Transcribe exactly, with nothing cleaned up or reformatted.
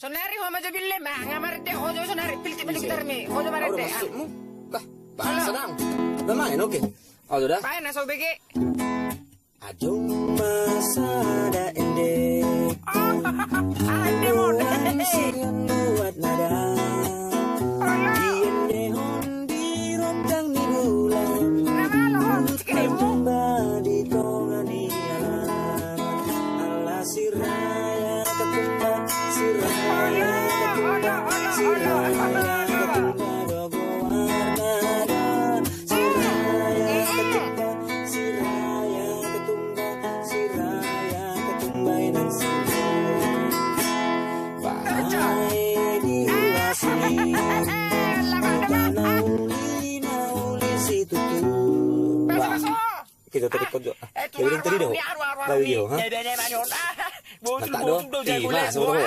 Sonari ho ma jo billem, nga marende ho jo sonari, piltik ma jo gitarmi, ho jo marende. Bah, bah, sedang. Bah, main, oke. Ajo da. Baen na so bege. Adong ma sada ende. Ende model. Sian luat nada. Diendehon di rondang ni bulan. Tumba di tonga ni alaman. Ala Siraya Ketumbar, Siraya Ketumbar, Siraya Ketumbar do goarna da. Siraya Ketumbar, Siraya Ketumbar, Siraya Ketumbar nang siraya. Bae di ulas ni. Dana uli na uli situtu. Bah. Kita tadi kau jo. Jadi tadi dah. Lagi dia, ha? Mantap do. Ima, sama do.